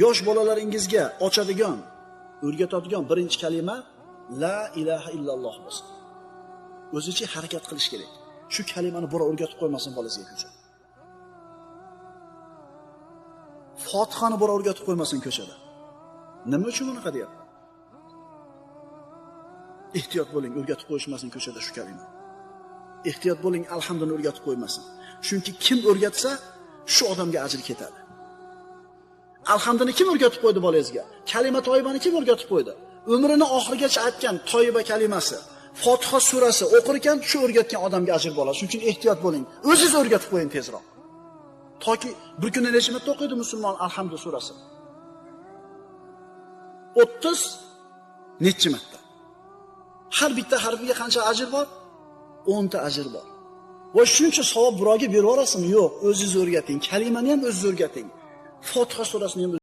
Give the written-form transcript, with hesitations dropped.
Yosh bolalaringizga ochadigan, o'rgatadigan birinchi kalima la ilaha illalloh bo'lsin. O'zicha harakat qilish kerak. Shu kalimani birov o'rgatib qo'ymasin bolasiga ko'chada. Fotihani birov o'rgatib qo'ymasin ko'chada. Nima uchun bunaqa deyapman? Ehtiyot bo'ling, o'rgatib qo'yishmasin ko'chada shu kalima. Ehtiyot bo'ling, alhamduni o'rgatib qo'ymasin. Chunki kim o'rgatsa, shu odamga ajr ketadi. Alhamduni kim o'rgatib qo'ydi bolangizga? Kalima toyibani kim o'rgatib qo'ydi? Umrini oxirigacha aytgan toyiba kalimasi, Fotiha surasi o'qir ekan, shu o'rgatgan odamga ajr bo'ladi. Shuning uchun ehtiyot bo'ling. O'zingiz o'rgatib qo'ying tezroq. Toki bir kunda necha marta o'qiydi musulmon Alhamdu surasi? 30 necha marta. Har bitta harfiga qancha ajr bor? 10 ta ajr bor. Va shuncha savob birovga berib yuborasizmi? Yo'q, o'zingiz o'rgating. Kalimani ham o'zingiz o'rgating. Fotiha surasini ham